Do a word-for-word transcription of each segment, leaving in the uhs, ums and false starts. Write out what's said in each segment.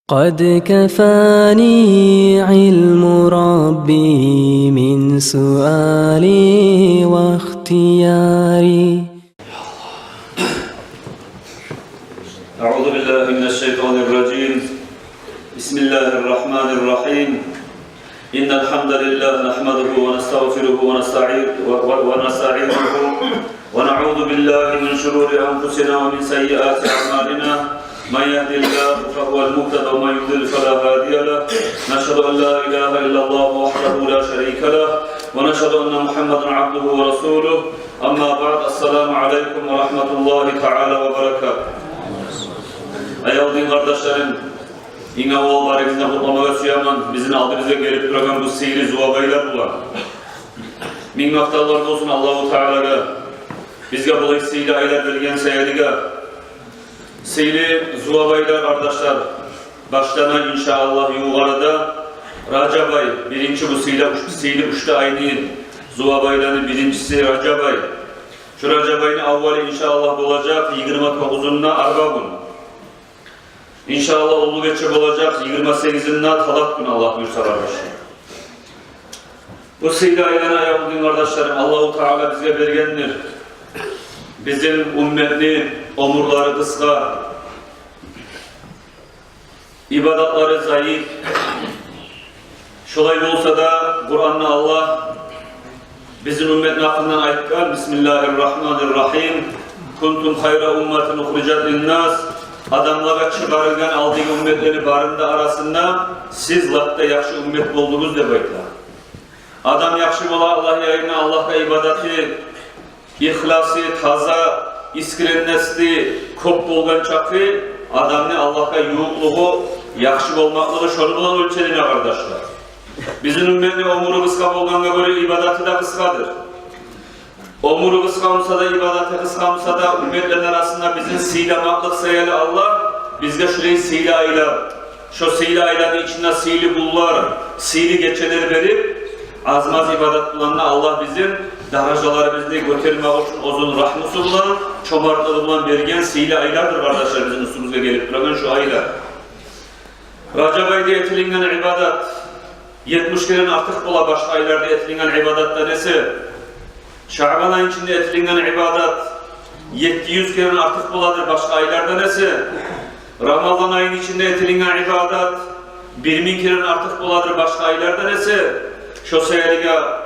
قد كفاني علم ربي من سؤالي واختياري. أعوذ بالله من الشيطان الرجيم. بسم الله الرحمن الرحيم. إن الحمد لله نحمده ونستغفره ونستعين-، و-، و-، ونستعينه، ونعوذ بالله من شرور أنفسنا ومن سيئات أعمالنا. من يهد الله فهو المهتد ومن يضلل فلا هادي له. نشهد أن لا إله إلا الله وحده لا شريك له، ونشهد أن محمدا عبده ورسوله. أما بعد، السلام عليكم ورحمة الله تعالى وبركاته. Аявлу дин къардашларым, инг аввал барыгъызны да къутламагъа сюемен бизин алдыбызгъа гелип турагъан бу сыйлы зувабайлар булан. Минг макътавлар болсун Аллагьу Таалагъа, бизге булай сыйлы айлар берген саялыгъа. Сыйлы зувабайлар, къардашлар, башлана, иншааллагь, ювукъ арада Ражаб ай, биринчи бу сыйлы уьч-, сыйлы уьч де айны зувабайланы биринчиси Ражаб ай. Шу Ражаб айны аввалы, иншааллагь, болажакъ йигирма тогъузунда, арба гюн. Иншааллагь, уллу гече болажакъ йигирма сегизинде, талат гюн, Аллагь буюрса, къардашлар. Бу сыйлы айланы, аявлу дин къардашларым, Аллагьу Таала бизге бергендир. Бизин умметни оьмюрлери къысгъа, ибадатлары зайып. Шолай болса да, Къуранда Аллагь бизин умметни гьакъындан айтгъан: «Бисмиллагьир рагьманир рагьим. Кунтум хайра умматин ухрижат линнас». Адамлагъа чыгъарылгъан алдагъы умметлени барын да арасында сиз лап да яхшы уммет болдугъуз деп айта. Адам яхшы бола Аллагь янында, Аллагьгъа ибадаты, ихласы, таза, искренности кёп болгъан чакъы адамны Аллагьгъа ювукълугъу, яхшы болмакълыгъы шону булан оьлчене, къардашлар. Бизин умметни оьмюрю къысгъа болгъангъа гёре ибадаты да къысгъадыр. Оьмюрю къысгъа буса да, ибадаты къысгъа буса да, умметлени арасында бизин сыйламакълыкъ саялы Аллагь бизге шулай сыйлы айлар, шо сыйлы айланы ичинде сыйлы гюнлер, сыйлы гечелер берип, аз-маз ибадат булан да Аллагь бизин даражаларыбызны гётермек учун оьзюню рагьмусу булан, чомартлыгъы булан берген сыйлы айлардыр, къардашлар, бизин уьстюбюзге гелип турагъан шу айлар. Ражаб айда этилинген ибадат етмиш керен артыкъ бола башгъа айларда этилинген ибадатдан эсе. Шагьбан айны ичинде этилинген ибадат етти юз керен артыкъ боладыр башгъа айлардан эсе. Рамазан айны ичинде этилинген ибадат бир минг керен артыкъ боладыр башгъа айлардан эсе. Шо саялыгъа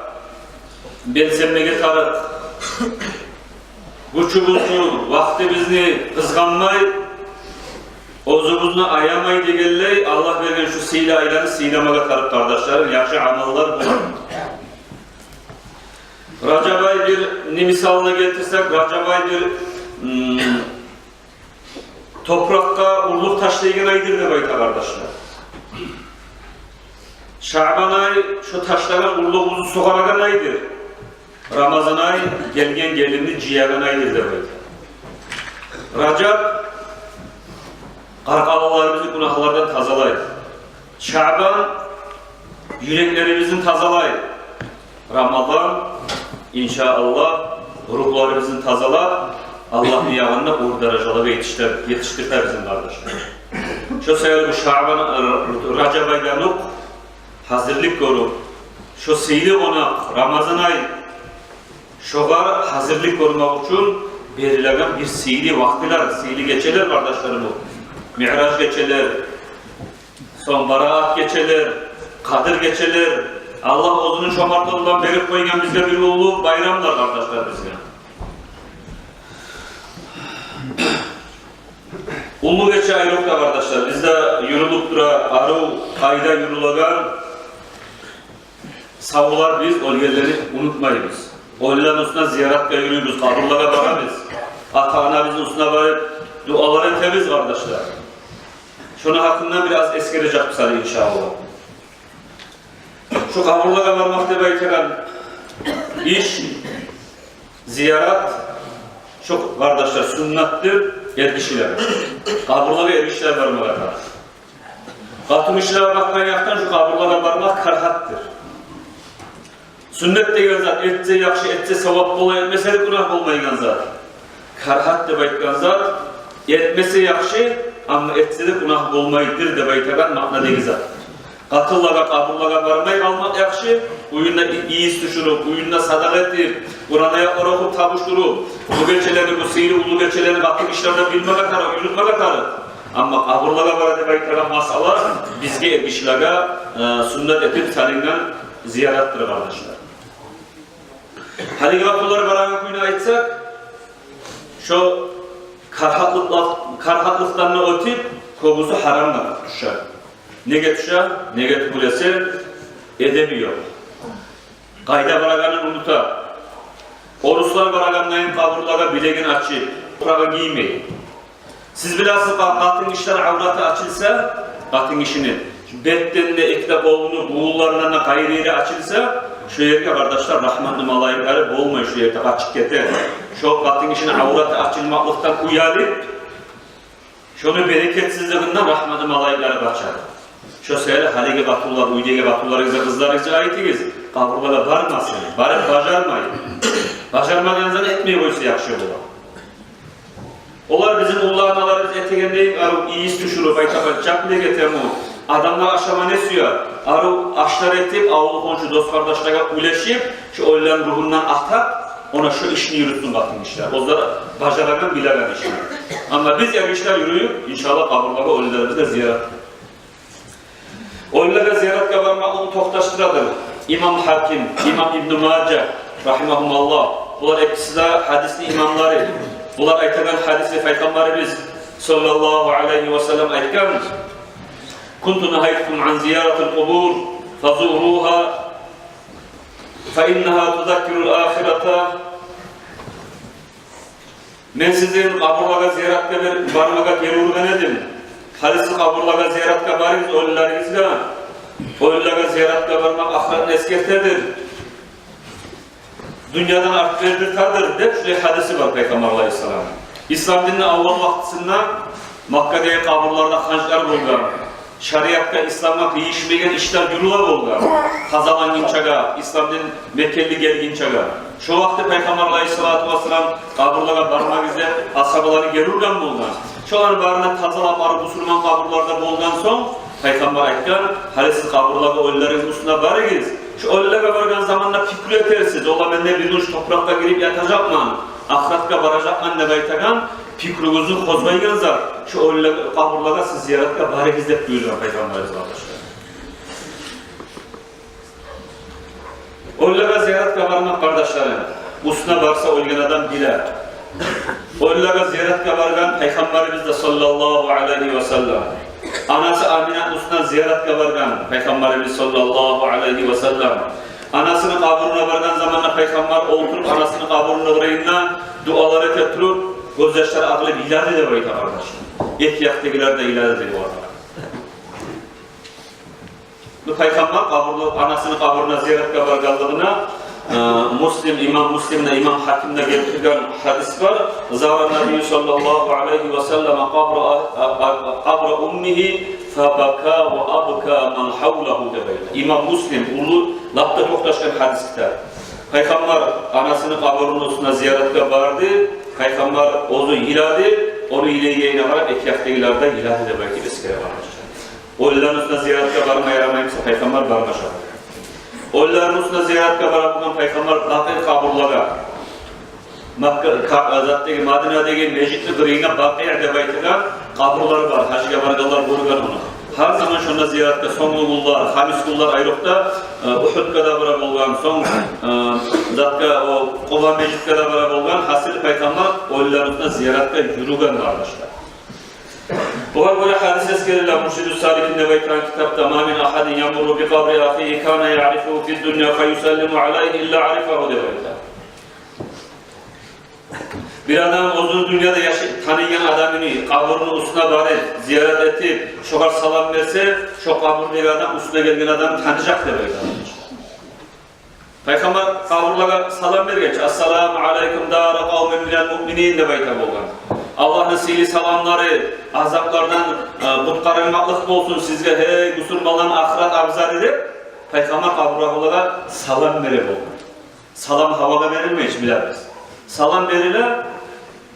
белсенмеге тарыкъ. Гючюбюзню, вакътибизни къызгъанмай, оьзюбюзню аямай дегенлей, Аллагь берген шу сыйлы айланы сыйламагъа тарыкъ, къардашларым, яхшы амаллар булан. Ражаб ай бир не мисалына гелтирсек, Ражаб ай бир, м, топуракъгъа урлукъ ташлайгъан айдыр деп айта, къардашлар. Шагьбан ай шо ташлагъан урлугъубузну сугъарагъан айдыр. Рамазан ай гелген гелимни жыягъан айдыр деп айта. Ражаб къаркъараларыбызны гюнагьлардан тазалай. Шагьбан юреклерибизни тазалай. Рамазан, иншааллагь, ругьларыбызны тазалап, Аллагьны янында уллу даражалагъа етишдир-, етишдирте бизин, къардашлар. Шо саялы бу Шагьбан, э, Ражаб айдан окъ гьазирлик гёрюп, шо сыйлы къонакъ Рамазан ай, шогъар гьазирлик гёрмек учун берилеген бир сыйлы вакътилер, сыйлы гечелер, къардашларым, бу Миъраж гечелер, сонг Бараат гечелер, Къадир гечелер. Аллагь оьзюню чомартлыгъы булан берип къойгъан бизге бир уллу байрамлар, къардашлар, бизге. Уллу гече айрокъда, къардашлар, бизде юрюлюп тура, арив къайда юрюлеген савлар, биз оьлгенлени унутмайбыз. Оьлюлени уьстюне зияратгъа юрюйбюз, къабурлагъа барабыз. Ата-анабызны уьстюне барып дуалар этебиз, къардашлар. Шону гьакъындан бираз эсгережекбиз гьали, иншааллагь. Шу къабурлагъа бармакъ деп айтагъан иш, зиярат, шу, къардашлар, суннатдыр эргишилеге. Къабурлагъа эргишилер бармагъа тарыкъ. Къатынгишилеге бакъгъан якъдан шу къабурлагъа бармакъ карагьатдыр. Суннат деген зат, этсе яхшы, этсе савап бола, этмесе де гюнагь болмайгъан зат. Карагьат деп айтгъан зат, этмесе яхшы, Амма этсе де гюнагь болмайдыр деп айтагъан маънадагъы зат. Къатынлагъа, къабурлагъа бармай къалмакъ яхшы, уьюнде и-, ийис тюшюрюп, уьюнде садагъа этип, Къуран аятлар охуп, табушдуруп, бу гечелени, бу сыйлы уллу гечелени къатынгишилер де билмеге тарыкъ, юрютмеге тарыкъ. Амма къабурлагъа бара деп айтагъан масъала бизге, эргишилеге, э, суннат этип салынгъан зияратдыр, къардашлар. Гьалиги къатынлар барагъан кюйню айтсакъ, шо карагьатлыкъла-, карагьатлыкъдан да оьтюп, кёбюсю гьарамгъа тюше. Неге тюше? Неге тюгюл эсе, эдеби ёкъ. Къайда барагъанын унута. Оруслар барагъандайын къабурлагъа билегин ачып, топурагъы гиймей. Сиз билесиз, къа-, къатынгишилер авраты ачылса, къатынгишини бетден де, эки де къолуну бувунларындан да къайры ери ачылса, шо ерге, къардашлар, рагьматны малайиклери болмай, шо ерде къачып гете. Шо къатынгишини авраты ачылмакълыкъдан уялып, шону берекетсизлигинден рагьматны малайиклери къача. Шо саялы гьалиги къатынлар, уьйдеги къатынларыгъызгъа, къызларыгъызгъа айтыгъыз, къабурлагъа бармасын, барып бажармай. Бажармагъан затны этмей къойса яхшы бола. Олар, бизин уллу аналарыбыз этегендей, арив ийис тюшюрюп, айтагъан, чакълы гетеми, адамлар ашама не сюе, арив ашлар этип, авул-хоншу, дос-къардашлагъа уьлешип, шо оьлгенни ругьундан атап, она шо ишни юрютсюн къатынгишилер. Оьзлер бажарагъан, билеген ишни. Амма биз, эргишилер, юрюйюп, иншаллагь, къабурлагъа, оьлюлерибизге зиярат. Оьлюлеге зияратгъа бармакъны токъташдырадыр имам Гьаким, имам Ибну Мажа, рагьимагьумуллагь. Булар экиси де гьадисни имамлары. Булар айтагъан гьадисни Пайхаммарыбыз саллаллагьу алайгьи ва саллам айтгъан: «Кунту нагьайтукум ан зияратил къубур, фазуругьа, фа иннагьа тузаккирул ахирата». Мен сизин къабурлагъа зияратгъа бер-, бармагъа гелтирген эдим. Гьали сиз къабурлагъа зияратгъа барыгъыз оьлюлеригизге. Оьлюлеге зияратгъа бармакъ ахыратны эсгертедир, дюньядан арт бердиртедир деп, шулай гьадиси бар Пайхаммар алайгьиссаламны. Ислам динни аввал вакътисинде Маккадагъы къабурларда ханчлар болгъан. Шариатгъа, исламгъа тийишмеген ишлер юрюле болгъан. Тазалангъынчагъа, ислам дин мекенли гелгинчеге. Шо вакъти Пайхаммар алайгьиссалату вассалам къабурлагъа бармагъыз деп асгьабаланы гелтирген болгъан. Шоланы барына тазалап, барып бусурман къабурларда болгъан сонг, Пайхаммар айтгъан: «Гьали сиз къабурлагъа, оьлюлеригизни уьстюне барыгъыз. Шо оьлюлеге баргъан заманда пикру этерсиз: ола мен де бир гюн шо топуракъгъа гирип ятажакъман, ахыратгъа баражакъман», – деп айтагъан, пикругъузну къозгъайгъан зат, шо оьлюлеге, къабурлагъа сиз зияратгъа барыгъыз деп буюргъан Пайхаммарыбыз, къардашлар. Оьлюлеге зияратгъа бармакъ, къардашларым, уьстюне барса оьлген адам биле. Оьлюлеге зияратгъа баргъан Пайхаммарыбыз да саллаллагьу алайгьи ва саллам. Анасы Аминатны уьстюне зияратгъа баргъан Пайхаммарыбыз саллаллагьу алайгьи ва саллам. Анасыны къабуруна баргъан заманда Пайхаммар олтуруп, анасыны къабуруну къырыйында дуалар эте туруп, гёзьяшлар агъылып йылады деп айта, къардашлар. Эки якъдагъылар да йылады деп айта. Бу Пайхаммар къабуру-, анасыны къабуруна зияратгъа баргъанлыгъына, э, Муслим, имам Муслим де, имам Гьаким де гелтирген гьадис бар. «Зара ннабийю саллаллагьу алайгьи ва саллам къабра, а, а, къабра уммигьи фабака ва абка ман гьавлагьу», – деп айта. Имам Муслим, уллу, лап да токъташгъан гьадис китап. Пайхаммар анасыны къабуруну уьстюне зияратгъа барды. Пайхаммар оьзю йылады, ону йылайгъанына къарап, эки якъдагъылар да йылады деп айтып эсгере, къардашлар. Оьлюлени уьстюне зияратгъа барма ярамай буса, Пайхаммар барма шагъар. Оьлюлени уьстюне зияратгъа бара болгъан Пайхаммар Бакъи къабурлагъа. Макка, ка-, заттагъы, Мадинадагъы межитни къырыйында Бакъи деп айтагъан къабурлар бар. Гьажгъа баргъанлар гёрген ону. Гьар заман шонда зияратгъа, сонгугюнлер, хамисгюнлер айрокъда, э, Угьудгъа да бара болгъан, сонг, э, затгъа, о Къуба межитге де бара болгъан. Гьасили, Пайхаммар оьлюлени уьстюне зияратгъа юрюген, къардашлар. Огъар гёре гьадис эсгериле Муршидус-саликин деп айтагъан китапда: «Ма мин агьадин ямурру би къабри ахигьи кана яърифугьу фид-дунья фаюсаллиму алайгьи илла арифагьу», – деп айта. Бир адам оьзюню дюньяда яша-, таныйгъан адамыны къабуруну уьстюне барып, зиярат этип, шогъар салам берсе, шо къабурдагъы адам уьстюне гелген адамны таныжакъ деп айта. Пайхаммар къабурлагъа салам бергенче: «Ассаламу алайкум дара къавмин минал муъминин», – деп айта болгъан. «Аллагьны сыйлы саламлары, азаплардан, э, къутгъарылмакълыкъ болсун сизге, гьей бусурманланы ахырат абзары», – деп, Пайхаммар къабурлагъа салам бере болгъан. Салам гьавагъа берилмей чи, билебиз. Салам бериле,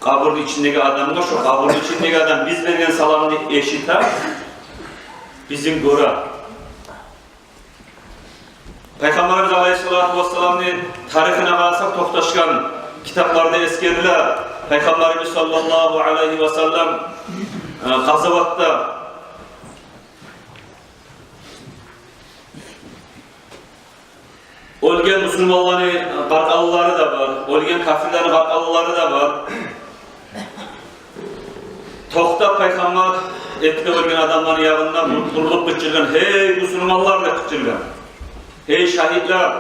Къабурну ичиндеги адамгъа, шо къабурну ичиндеги адам биз берген саламны эшите, бизин гёре. Пайхаммарыбыз алайгьиссалату вассаламны тарихине къарасакъ, токъташгъан китапларда эсгериле. Пайхаммарыбыз саллаллагьу алайгьи васаллам, э, къазаватда оьлген бусурманланы къаркъаралары да бар, оьлген кафирлени къаркъаралары да бар. Токътап, пайхаммар эки де оьлген адамланы ягъында бур-, бурулуп къычыргъан: «Гьей, бусурманлар!» – деп къычыргъан. «Гьей, шагьитлер!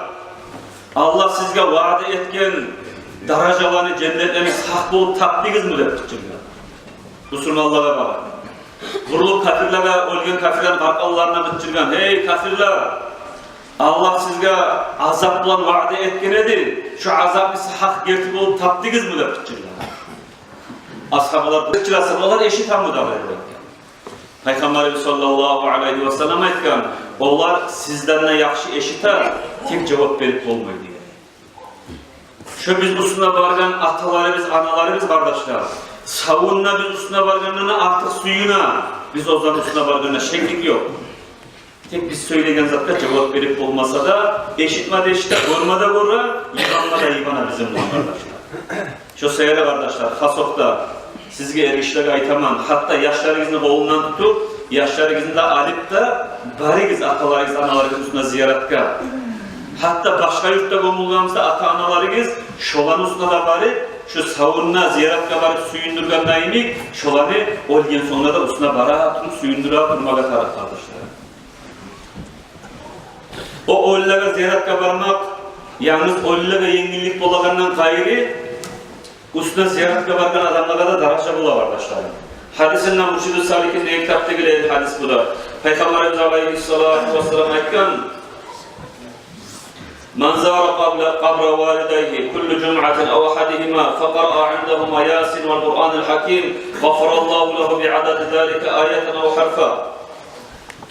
Аллагь сизге ваъда этген даражаланы, женнетлени сакъ болуп тапдыгъызмы?» – деп къычыргъан. Бусурманлагъа къарап. Бурулуп кафирлеге, оьлген кафирлени къаркъараларына къычыргъан: «Гьей, кафирлер! Аллагь сизге азап булан ваъда этген эди. Шо азапны сакъ герти болуп тапдыгъызмы?» – деп къычыргъан. Асгьабалар къычырса, олар эшитеми дагъы деп айтгъан. Пайхаммарыбыз саллаллагьу алайгьи васаллам айтгъан: «Олар сизден де яхшы эшите, тек жавап берип болмай», – деген. Шо биз уьстюне баргъан аталарыбыз, аналарыбыз, къардашлар, савунда биз уьстюне баргъандан артыкъ сююне, биз оланы уьстюне баргъанда, шеклик ёкъ. Тек биз сёйлеген затгъа жавап берип болмаса да, эшитме де эшите, гёрме де гёре, йыбанма да йыбана бизин булан, къардашлар. Шо саялы, къардашлар, хасокъда сизге, эргишилеге айтаман, гьатта яшларыгъызны къолундан тутуп, яшларыгъызны да алып да барыгъыз аталарыгъыз, аналарыгъызны уьстюне зияратгъа. Гьатта башгъа юртда гёмюлген буса ата-аналарыгъыз, шоланы уьстюне де барып, шо савунда зияратгъа барып сююндюргенде йимик, шоланы оьлген сонг да уьстюне бара туруп, сююндюре турмагъа тарыкъ, къардашлар. О оьлюлеге зияратгъа бармакъ янгыз оьлюлеге енгиллик болагъандан къайры, уьстюне зияратгъа баргъан адамлагъа да даража бола, къардашларым. Гьадисинде «Муршиду саликин» деген китапда гелеген гьадис бу да. Пайхаммарыбыз алайгьиссалату вассалам айтгъан: «Ман зара къабра, къабра валидайгьи кулла жумъатин ав агьадигьима факъараа индагьума Ясин вал Къуръанал гьаким, гъафараллагьу лагьу биадади залика аятан ав гьарфа».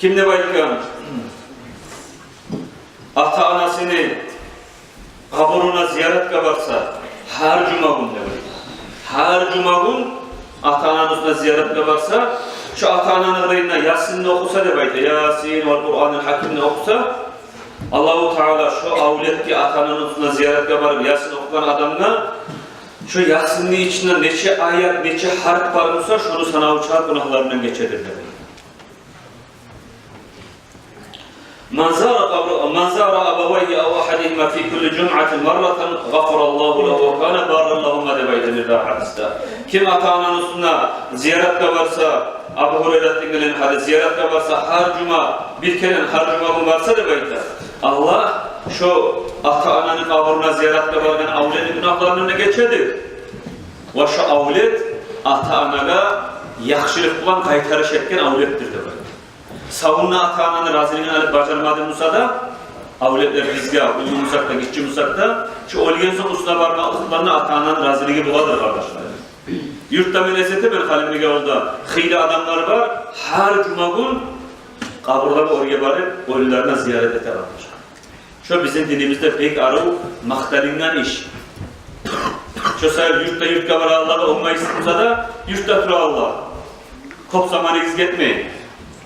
Ким, деп айтгъан, ата-анасыны къабуруна зияратгъа барса, гьар жума гюн, деп айтгъан, гьар жума гюн ата-ананы уьстюне зияратгъа барса, шо ата-ананы къырыйына Ясинни охуса, деп айта, Ясин вал Къуръанал гьакимни охуса, Аллагьу Таала шо авлетге, ата-ананы уьстюне зияратгъа барып, Ясин охугъан адамгъа шо Ясинни ичинде нече аят, нече гьарп бар буса, шону санаву чыгъып, гюнагьларындан гечедир, деп айта. «Ман зара къабра, ман зара абавайгьи ав агьадигьима фи кулли жумъатин марратан гъафараллагьу лагьу ва кана барран лагьума», – деп айта бир дагъы гьадисде. Ким ата-ананы уьстюне зияратгъа барса, Абу Гьурайратдан гелген гьадис, зияратгъа барса, гьар жума, бир керен гьар жума гюн барса, деп айта, Аллагь шо ата-ананы къабуруна зияратгъа баргъан авлетни гюнагьларындан да гечедир. Ва шо авлет ата-анагъа яхшылыкъ булан къайтарыш этген авлетдир, деп айта. Савунда ата-ананы разилигин алып бажармадынг буса да, авлетлер бизге, уллу бусакъ да, гиччи бусакъ да, шо оьлген сонг уьстюне бармакълыкъ булан да ата-ананы разилиги боладыр, къардашлар. Юртда мен эс этемен, Халимбекавулда хыйлы адамлар бар, гьар жума гюн къабурлагъа, оьрге барып, оьлюлерине зиярат эте, къардашлар. Шо бизин динибизде бек арив макъталынгъан иш. Шо саялы юртда, юртгъа барагъанлагъа онгайсыз буса да, юртда турагъанлар. Кёп заманыгъыз гетмей.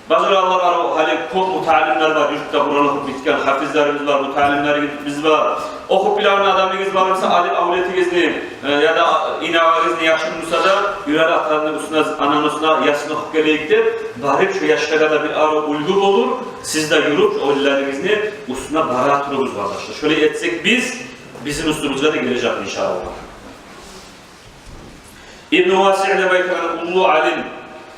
Бажарагъанлар арив, гьали кёп муталимлер бар, юртда Къуран охуп битген гьафизлерибиз бар, муталимлерибиз бар. Охуп билеген адамыгъыз бар буса, алып авлетигизни, э, яда инагъыгъызны, яшны буса да, юрер, атаны уьстюне, ананы уьстюне Ясин охуп гелейик деп, барып, шо яшлагъа да бир арив уьлгю болур, сиз де юрюп, оьлюлеригизни уьстюне бара туругъуз, къардашлар. Шолай этсек биз, бизин уьстюбюзге де гележек, иншааллагь. Ибну Васиъ деп айтагъан уллу алим,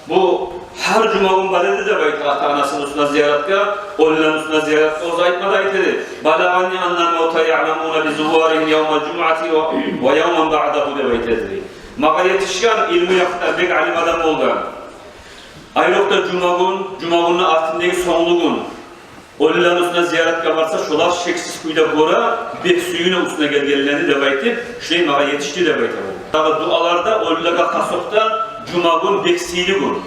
бу гьар жума гюн бара эди деп айта ата-анасыны уьстюне зияратгъа, оьлюлени уьстюне зияратгъа. Оьзю айтма да айта эди: «Балагъани аннал мавта яъламуна би зуваригьим явмал жумъати ва, ва явман баъдагьу», – деп айта эди. Магъа етишген, илму якъда бек алим адам болгъан. Айрокъда жума гюн, жума гюнню артындагъы сонггъу гюн оьлюлени уьстюне зияратгъа барса, шолар шексиз кюйде гёре, бек сююне уьстюне гелгенлени деп айтып, шолай магъа етишди деп айта ол. Дагъы дуаларда оьлюлеге хасокъда жума гюн бек сыйлы гюн.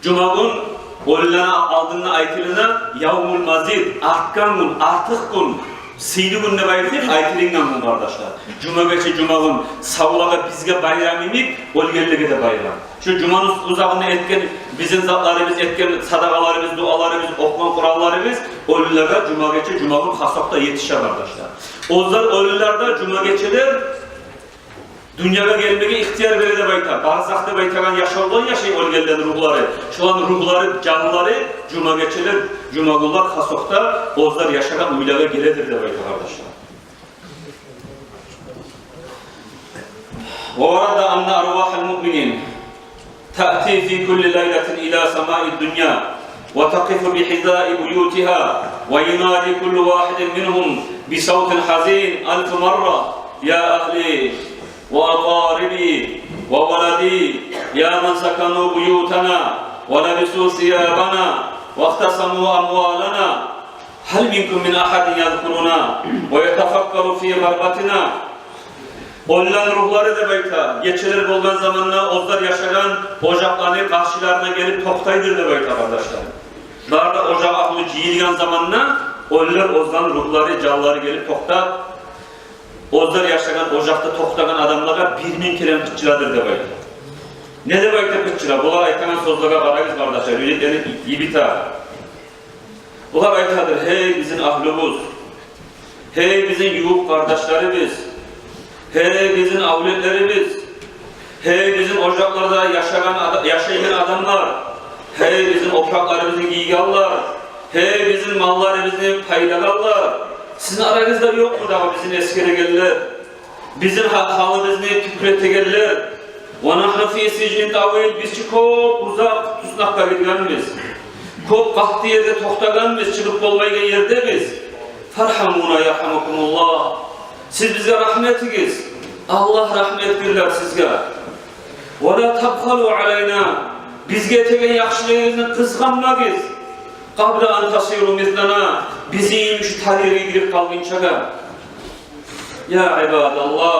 Жума гюн оьлюлени алдында айтылына явмул мазид, артгъан гюн, артыкъ гюн. Сыйлы гюн деп айтып айтылынгъан гюн, къардашлар. Жума гече, жума гюн савлагъа, бизге байрам йимик, оьлгенлеге де байрам. Шу жуманы узагъында этген бизин затларыбыз, этген садагъаларыбыз, дуаларыбыз, охугъан Къуранларыбыз оьлюлеге жума гече, жума гюн хасокъда етише, къардашлар. Оьзлер оьлюлер де жума гечелер дюньягъа гелмеге ихтияр бере деп айта. Барзах деп айтагъан яшавлар яшай оьлгенлени ругьлары. Шоланы ругьлары, жанлары жума гечелер, жума гюнлер хасокъда оьзлер яшагъан уьйлеге геледир деп айта, къардашлар. وورد أن أرواح المؤمنين تأتي في كل ليلة إلى سماء الدنيا وتقف بحذاء بيوتها وينادي كل واحد منهم بصوت حزين ألف مرة: يا أهلي وأقاربي وولدي، يا من سكنوا بيوتنا ولبسوا ثيابنا واقتسموا أموالنا، هل منكم من أحد يذكرنا ويتفكر في غربتنا؟ Оьлген ругьлары деп айта, гечелер болгъан заманда оьзлер яшагъан ожакъланы къаршыларына гелип токътайдыр деп айта, къардашлар. Бары да ожакъ агьлю жыйылгъан заманда оьлюлер, оьзлени ругьлары, жанлары гелип токътап, оьзлер яшагъан ожакъда токътагъан адамлагъа бир минг керен къычырадыр деп айта. Не деп айтып къычыра? Булар айтагъан сёзлеге къарагъыз, къардашлар, юреклени йибите. Булар айтадыр: гьей, бизин агьлюбюз, гьей, бизин ювукъ къардашларыбыз, гьей, бизин авлетлерибиз, гьей, бизин ожакъларда яшагъан ада-, яшайгъан адамлар, гьей, бизин опуракъларыбызны гийгенлер, гьей, бизин малларыбызны пайлагъанлар, сизин арагъызда ёкъму дагъы бизин эсгерегенлер? Бизин гьа-, гьалыбызны пикритегенлер. ونحن في سجن طويل, биз чи кёп узакъ туснакъгъа гиргенбиз. Кёп къатты ерде токътагъанбыз, чыгъып болмайгъан ердебиз. فارحمونا يرحمكم الله. Сиз бизге рагьмат этигиз. Аллагь рагьмат этгирлер сизге. ولا تبخلوا علينا. Бизге этеген яхшылыгъыгъызны къызгъанмагъыз. قبل أن تصيروا مثلنا. Бизин йимик шу тар ерге гирип къалгъынчагъа. يا عباد الله,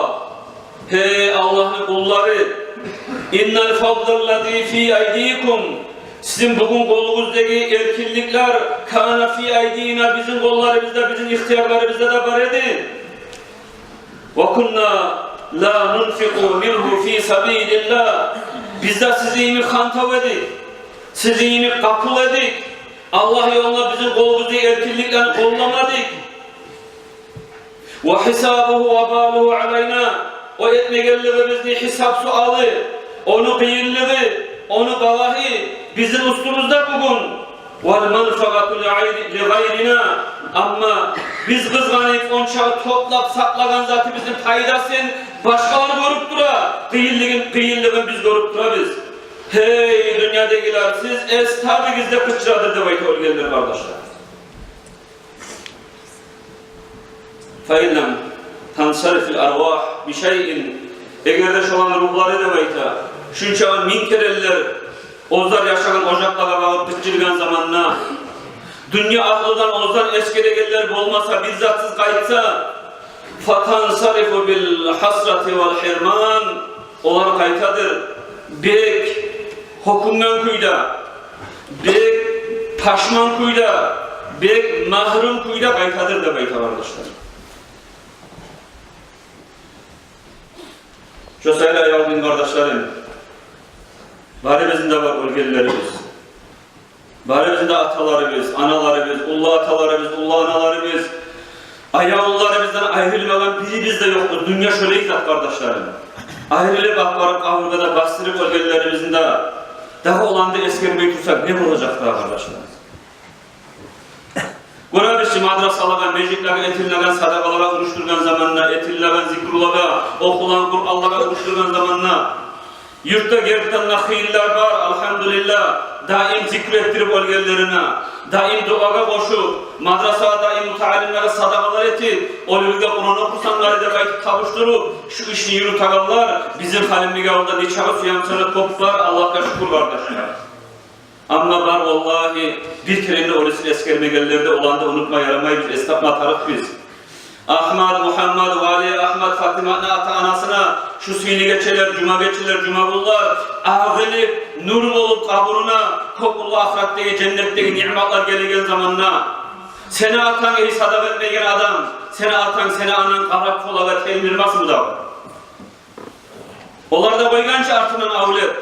гьей, Аллагьны къуллары, إن الفضل الذي في أيديكم, сизин бугюн къолугъуздагъы эркинликлер, كان في أيدينا, бизин къолларыбызда, бизин ихтиярларыбызда да бар эди. وكنا لا ننفق منه في سبيل الله. Биз де сизин йимик хантав эдик, сизин йимик къапул эдик. Аллагь ёлуна бизин къолубуздагъы эркинликлени къолламадыкъ. وحسابه وباله علينا. О этмегенлигибизни гьисап-суалы, ону къыйынлыгъы, ону балагьы бизин уьстюбюзде бугюн. والمنفعة لغير-, لغيرنا. Амма биз къызгъанып, онча топлап сакълагъан затыбызны пайдасын башгъалар гёрюп тура, къыйынлыгъын, къыйынлыгъын биз гёрюп турабыз. Гьей, дюньядагъылар, сиз эс табыгъыз деп къычырадыр деп айта оьлгенлер, къардашлар. فإن لم تنصرف الأرواح بشيء, эгер де шоланы ругьлары деп айта, шунча минг керенлер оьзлер яшагъан ожакълагъа багъып къычыргъан заманда, дюнья агьлудан оьзлер эсгерегенлер болмаса, бир затсыз къайтса, فتنصرف بالحسرة والحرمان, олар къайтадыр бек гьёкюнген кюйде, бек пашман кюйде, бек магьрюм кюйде къайтадыр деп айта, къардашлар. Шо саялы, аявлу дин къардашларым, барыбызны да бар оьлгенлерибиз. Барыбызны да аталарыбыз, аналарыбыз, уллу аталарыбыз, уллу аналарыбыз, аявлуларыбыздан айрылмагъан бирибиз де ёкъбуз. Дюнья шолай зат, къардашларым. Айрылып апарып, къабургъа да басдырып оьлгенлерибизни де, дагъы оланы да эсгермей турсакъ, не болажакъ дагъы, къардашлар? Гёребиз чи, мадрасалагъа, межитлеге этилеген садагъалагъа урушдургъан заманда, этилеген зикрулагъа, охулагъан Къуранлагъа урушдургъан заманда, юртда гертиден де хыйлылар бар, алгьамдулиллагь, даим зикру этдирип оьлгенлерине, даим дуагъа къошуп, мадрасагъа даим мутаалимлеге садагъалар этип, оьлюбюзге Къуран охусанлар деп айтып табушдуруп, шу ишни юрютегенлер бизин Халимбекавулда нечакъы сюемсана кёп бар, Аллагьгъа шюкюр, къардашлар. Амма бар, валлагьи, бир керен де оьлюсюн эсгермегенлер де, оланы да унутма ярамайбыз, эс тапма тарыкъбыз. Агьмат, Мугьаммат, Вали, Агьмат, Фатиматны ата-анасына шу сыйлы гечелер, жума гечелер, жума гюнлер агъылып, нюр болуп къабуруна, кёп уллу ахыратдагъы, женнетдеги ниъматлар гелеген заманда, сени атанг, эй, садагъа этмеген адам, Сени атанг, сени ананг къарап болагъа телмирмесми дагъы? Олар да къойгъанча артындан авлет.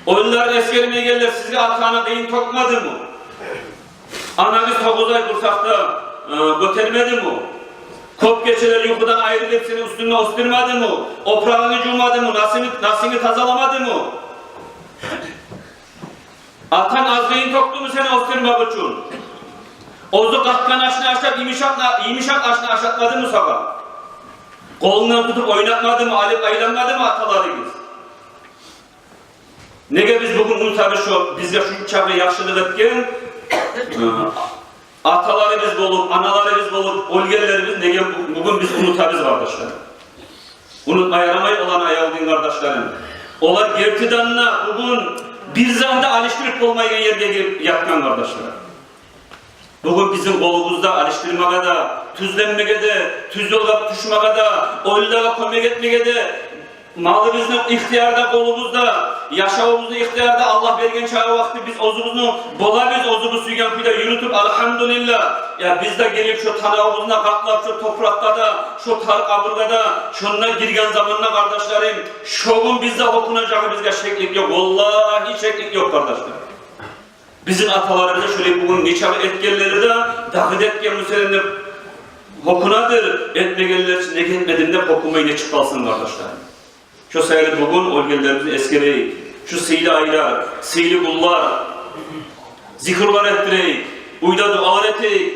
Оьлюлер эсгермей гелдилер, сизге ата-ана къыйын тёкмедими? Анагъыз тогъуз ай къурсакъда, э, гётермедими? Кёп гечелер юхудан айрылып сени уьстюнгде оьсдюрмедими? Опурагъынгны жувмадымы? Насынгны, насынгны тазаламадымы? Атанг аз къыйын тёкдюмю сени оьсдюрмек учун? Оьзю къатгъан ашны ашап, йымышакъ на-, йымышакъ ашны ашатмадымы сагъа? Къолунгдан тутуп ойнатмадымы, алып айланмадымы аталарыгъыз? Неге биз бугюн унутабыз шо бизге шу чакъы яхшылыкъ этген, э, аталарыбыз болуп, аналарыбыз болуп оьлгенлерибиз, неге бу-, бугюн биз унутабыз, къардашлар? Унутма ярамай оланы, аявлу дин къардашларым. Олар гертиден де бугюн бир затны да алышдырып болмайгъан ерге гелип ятгъан, къардашлар. Бугюн бизин къолубузда алышдырмагъа да, тюзленмеге де, тюз ёлгъа тюшмеге де, оьлюлеге кёмек этмеге де, малыбызны ихтиярда къолубузда, яшавубузну ихтиярда, Аллагь берген чакъы вакъти биз оьзюбюзню болабыз, оьзюбюз сюйген кюйде юрютюп, альгьамдулиллагь. Я биз де гелип шо танавубузну къатлап, шо топуракъгъа да, шо тар къабургъа да, шонда гирген заманда, къардашларым, шо гюн биз де гьёкюнежегибизге шеклик ёкъ, валлагьи шеклик ёкъ, къардашлар. Бизин аталарыбыз шолай бугюн нечакъы этгенлери де, дагъы да этген буса эди деп гьёкюнедир, этмегенлер чи неге этмедим деп гьёкюнмей нечик къалсын, къардашлар. Шо саялы бугюн оьлгенлерибизни эсгерейик. Шу сыйлы айлар, сыйлы гюнлер, зикрулар этдирейик, уьйде дуалар этейик.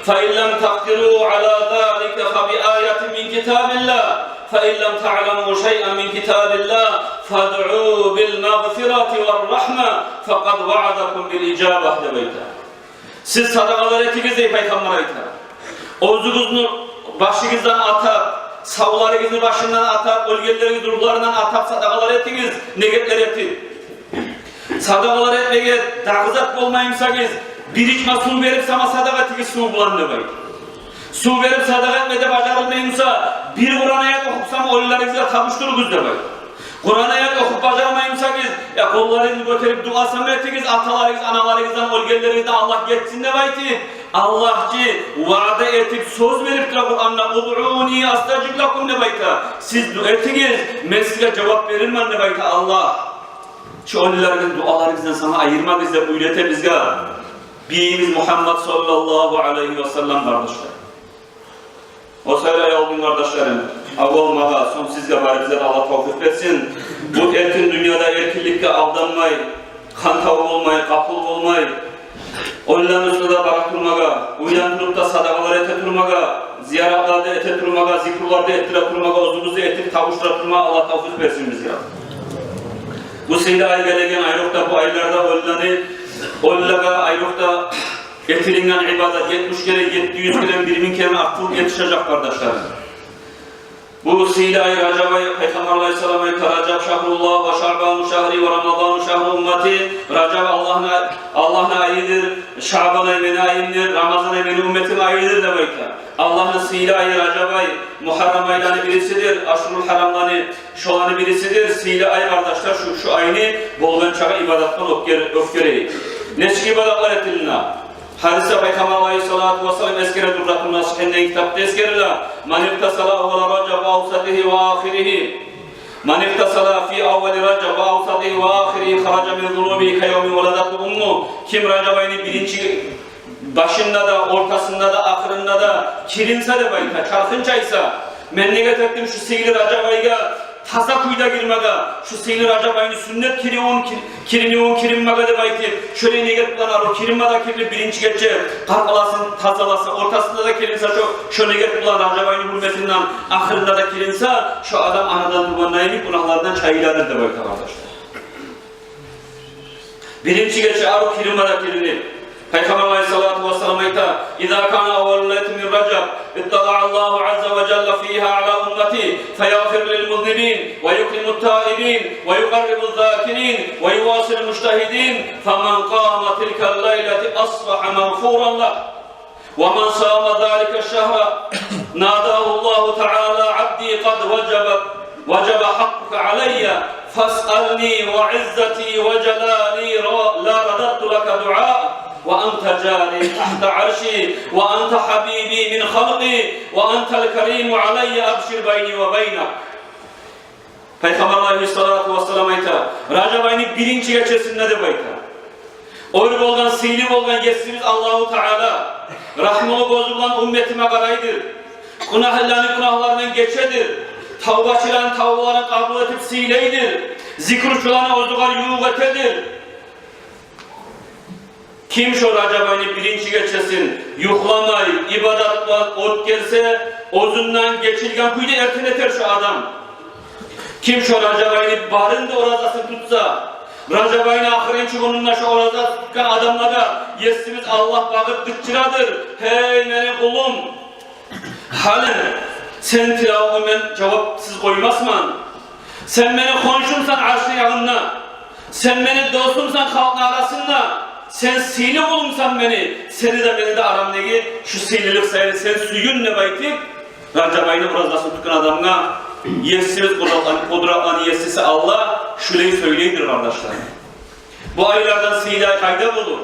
فإن لم تقدروا على ذلك فبآية من كتاب الله، فإن لم تعلموا شيئا من كتاب الله فادعوا بالمغفرة والرحمة فقد وعدكم بالإجابة, деп айта. Сиз садагъалар этигиз, дей Пайхаммар, айта. Оьзюгюзню башыгъыздан атап, савларыгъызны башындан атап, оьлгенлеригизни рухларындан атап садагъалар этигиз, негетлер этип. Садагъалар этмеге дагъы зат болмай бусагъыз, бир ичме сув берип сама садагъа этигиз сув булан, деп айта. Сув берип садагъа этме де бажарылмай буса, бир Къуран аят охуп сама оьлюлеригизге табушдуругъуз, деп айта. Къуран аят охуп бажармай бусагъыз, я къолларыгъызны гётерип дуа сама этигиз, аталарыгъыз, аналарыгъыздан, оьлгенлеригизден Аллагь гечсин деп айтып, Аллагь чы ваъда этип, сёз берип тура Къуранда: ادعوني أستجب لكم, деп айта. Сиз дуа этигиз, мен сизге жавап берирмен, деп айта Аллагь. Шу оьлюлеригизни дуаларыгъыздан сама айырмагъыз деп уьйрете бизге бийибиз Мугьаммад саллаллагьу алайгьи ва саллам, къардашлар. О саялы, аявлу дин къардашларым, аввал магъа, сонг сизге, барыбызгъа да Аллагь тавфикъ берсин. Бу эркин дюньяда эркинликге алданмай, хантав болмай, къапул болмай, оьлюлени уьстюне де бара турмагъа, уьйден туруп да садагъалар эте турмагъа, зияратлар да эте турмагъа, зикрулар да этдире турмагъа, оьзюбюзню этип табушдура турмагъа Аллагь тавфикъ берсин бизге. Бу сыйлы ай гелеген айрокъда, бу айларда оьлюлени, оьлюлеге айрокъда этилинген ибадат етмиш керен, етти юз керен, бир минг керен артылып етишежек, къардашларым. Бу сыйлы ай, Ражаб ай, Пайхаммар алайгьиссалам айта: رجب شهر الله وشعبان شهري ورمضان شهر أمتي. Ражаб Аллагьны, Аллагьны айыдыр, Шаъбан ай мени айымдыр, Рамазан ай мени умметимни айыдыр, деп айта. Аллагьны сыйлы айы Ражаб ай, Мугьаррам айланы бирисидир, ашгьурул гьарамланы, шоланы бирисидир. Сыйлы ай, къардашлар, шу, шу айны болгъан чакъы ибадатдан оьтгер-, оьтгерейик. Нечик ибадатлар этилине? Гьадисде Пайхаммар алайгьиссалату вассалам эсгере, Дурратун Насигьин деген китапда эсгериле: من اغتسل أول رجب وأوسطه وآخره، من اغتسل في أول رجب وأوسطه وآخره خرج من ذنوبه كيوم ولدته أمه. Ким Ражаб айны биринчи башында да, ортасында да, ахырында да киринсе, деп айта, чархын чайса, мен негет этдим шу сыйлы Ражаб айгъа таза кюйде гирмеге, шу сыйлы Ражаб айны сюннет киринивюн, кир-, киринивюн киринмеге деп айтып, шолай негет булан арив киринме де киринип, биринчи гече къаркъарасын тазаласа, ортасында да киринсе, шо, шо негет булан Ражаб айны гьюрметинден, ахырында да киринсе, шо адам анадан тувгъан йимик гюнагьлардан чайыладыр деп айта, къардашлар. Биринчи гече арив киринме де киринип. Пайхаммар алайгьиссалату вассалам айта: إذا كان أول ليلة من رجب اطلع الله عز وجل فيها على أمتي فيغفر للمذنبين ويكرم التائبين ويقرب الذاكرين ويواصل المجتهدين، فمن قام تلك الليلة أصبح مغفورا له، ومن صام ذلك الشهر ناداه الله تعالى: عبدي قد وجبت، وجب حقك علي، فاسألني وعزتي وجلالي ر-، لا رددت لك دعاء، وأنت أنت جاري تحت عرشي، وأنت حبيبي من خلقي، وأنت الكريم علي، أبشر بيني وبينك. Пайхаммар алайгьиссалату вассалам айта, Ражаб айны биринчи гечесинде деп айта, оьр болгъан, сыйлы болгъан Есибиз Аллагьу Таала рагьмулу гёзю булан умметиме къарайдыр. Гюнагьлыланы гюнагьларындан гечедир. Тавбачыланы тавбаларын къабул этип сыйлайдыр. Зикручуланы оьзюгер ювукъ этедир. Ким шо Ражаб айны биринчи гечесин юхламай, ибадат булан оьтгерсе, оьзюнден гечилген кюйде эртен этер шо адам. Ким шо Ражаб айны барын да оразасын тутса, Ражаб айны ахырынчы гюнюнде шо ораза тутгъан адамлагъа Есибиз Аллагь багъып къычырадыр: «Гьей, мени къулум, гьали сени тилавунгну мен жавапсыз къоймасман. Сен мени хоншумсан аршны ягъында. Сен мени досумсан халкъны арасында. Сен сыйлы къулумсан мени. Сени де, мени де арамдагъы шу сыйлылыкъ саялы сен сююн», — деп айтып, Ражаб айны оразасын тутгъан адамгъа Есибиз, къудратланы, къудратланы Есиси Аллагь шулай сёйлейдир, къардашлар. Бу айлардан сыйлы ай къайда болур?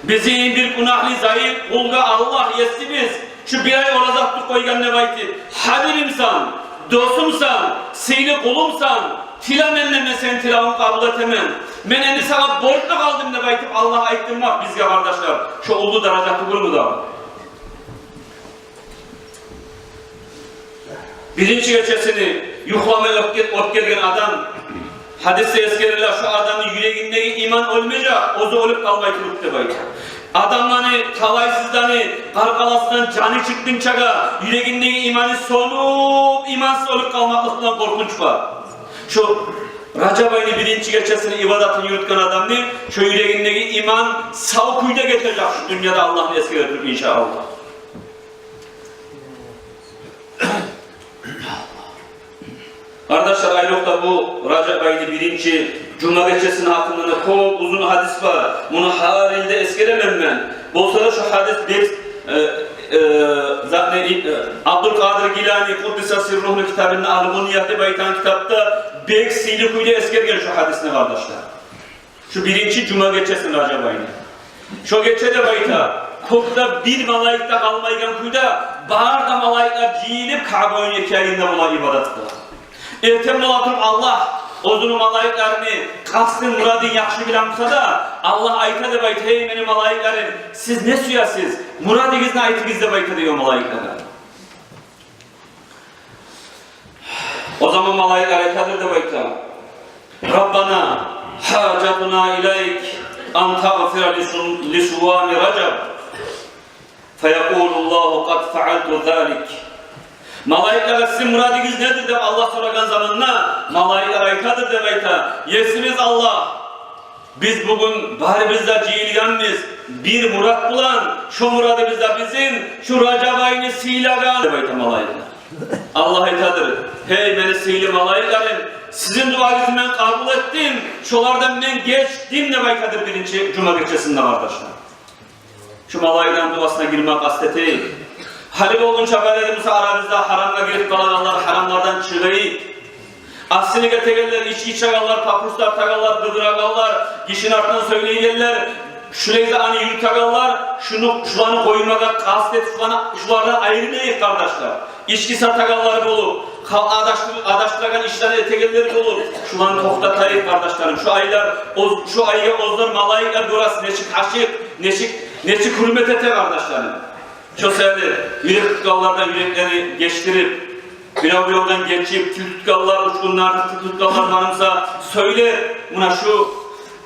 Бизин бир гюнагьлы, зайып къулгъа Аллагь Есибиз шу бир ай ораза тутуп къойгъан деп айтып: «Гьабибимсан, досумсан, сыйлы къулумсан, тила менден, мен сени тилавунгну къабул этемен. Мен энди сагъа борчлу къалдым», — деп айтып, Аллагь айтдырмакъ бизге, къардашлар, шо уллу даража тюгюлмю дагъы? Биринчи гечесин юхламай оьтге-, оьтгерген адам, гьадисде эсгериле, шо адамны юрегиндеги иман оьлмежек, оьзю оьлюп къалмай туруп деп айта. Адамланы, талайсызланы къаркъарасындан жаны чыкъгъынчагъа юрегиндеги иманы сёнюп, имансыз оьлюп къалмакълыкъ булан къоркъунч бар. Шо Ражаб айны биринчи гечесин ибадатын юрютген адамны шо юрегиндеги иман сав кюйде гетежек шу дюньяда Аллагьны эсгере туруп, иншааллагь. Къардашлар, айрокъда бу Ражаб айны биринчи жума гечесини гьакъында да кёп узун гьадис бар. Муну гьар йылда эсгеремен мен. Болса да шо гьадис бек, э, э, затны, э, Абдулкъадир Гилани, къуддиса сирругьну, китабында, «Ал-Гъунья» деп айтагъан китапда бек сыйлы кюйде эсгерген шо гьадисни, къардашлар. Шу биринчи жума гечесин Ражаб айны. Шо гече деп айта, кёкде бир малайик де къалмайгъан кюйде, бары да малайиклер жыйылып, Каъбаны эки ягъында бола ибадат къыла. Эртен бола туруп Аллагь оьзюню малайиклерини къастын, мурадын яхшы биле буса да, Аллагь айта деп айта: «Гьей, мени малайиклерим, сиз не сюесиз? Мурадыгъызны айтыгъыз», — деп айта дей о малайиклеге. О заман малайиклер айтадыр деп айта: «Раббана, гьажатуна илайк ан тагъфира ли су-, ли сувами Ражаб». Фаякъулуллагьу: «Къад фаъалту залик». Малайиклеге: «Сизин мурадыгъыз недир?» — деп Аллагь сорагъан заманда, малайиклер айтадыр деп айта: «Есибиз Аллагь, биз бугюн барыбыз да жыйылгъанбыз бир мурат булан, шо мурадыбыз да бизин шу Ражаб айны сыйлагъан», — деп айта малайиклер. Аллагь айтадыр: «Гьей, мени сыйлы малайиклерим, сизин дуагъызны мен къабул этдим, шолардан мен гечдим», — деп айтадыр биринчи жума гечесинде, къардашлар. Шу малайиклени дуасына гирме къаст этейик. Гьали болгъунча, бары да буса арабызда гьарамгъа гирип къалагъанлар, гьарамлардан чыгъайыкъ. Асилик этегенлер, ички ичегенлер, папирос тартагъанлар, къыдырагъанлар, гишини артындан сёйлейгенлер, шулай затны юрютегенлер, шуну, шуланы къоймагъа къаст этип, шуланы, шулардан айрылайыкъ, къардашлар. Ички сатагъанлар болуп, халкъны адашдыр-, адашдырагъан ишлени этегенлер болуп, шуланы токътатайыкъ, къардашларым. Шу айлар, оз-, шу айгъа оьзлер малайиклер гёресиз, нечик ашыкъ, нечик, нечик гьюрмет эте, къардашларым. Шо саялы юрек тутгъанлардан юреклерин гечдирип, бирев-биревден гечип, тил тутгъанлар, учгъунлар, тил тутгъанлар бар буса, сёйлеп, муна шу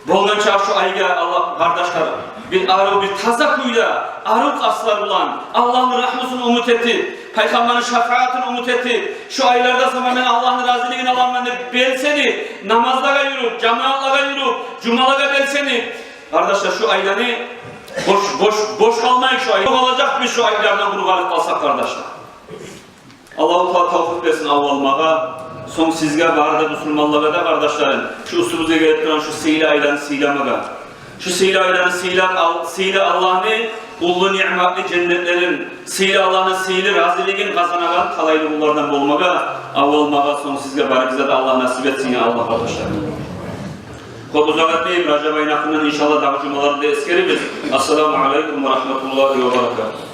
болгъан чакъы шу айгъа, Аллагь, къардашлар, бир арив, бир таза кюйде, арив къастлар булан, Аллагьны рагьмусун умут этип, Пайхаммарны шафаатын умут этип, шу айларда сама мен Аллагьны разилигин аламан деп белсенип, намазлагъа юрюп, жамаатлагъа юрюп, жумалагъа белсенип, къардашлар, шу айланы бош, бош, бош къалмайыкъ шу ай. Къалажакъбыз шу айлардан къуру къалып къалсакъ, къардашлар. Аллагьу Таала тавфикъ берсин авлу алмагъа, сонг сизге, бары да бусурманлагъа да, къардашларым, шу уьстюбюзге гелип турагъан шу сыйлы айланы сыйламагъа. Шу сыйлы айланы сыйлап, ал-, сыйлы Аллагьны уллу ниъматлы женнетлерин, сыйлы Аллагьны сыйлы разилигин къазанагъан талайлы къуллардан болмагъа, авлу алмагъа, сонг сизге, барыбызгъа да Аллагь насип этсин, я Аллагь, къардашларым. Кёп узакъ этмейим, Ражаб айны гьакъындан, иншаллагь, дагъы жумаларда эсгерирбиз. Ассаламу алейкум ва рагьматуллагьи ва баракатугь.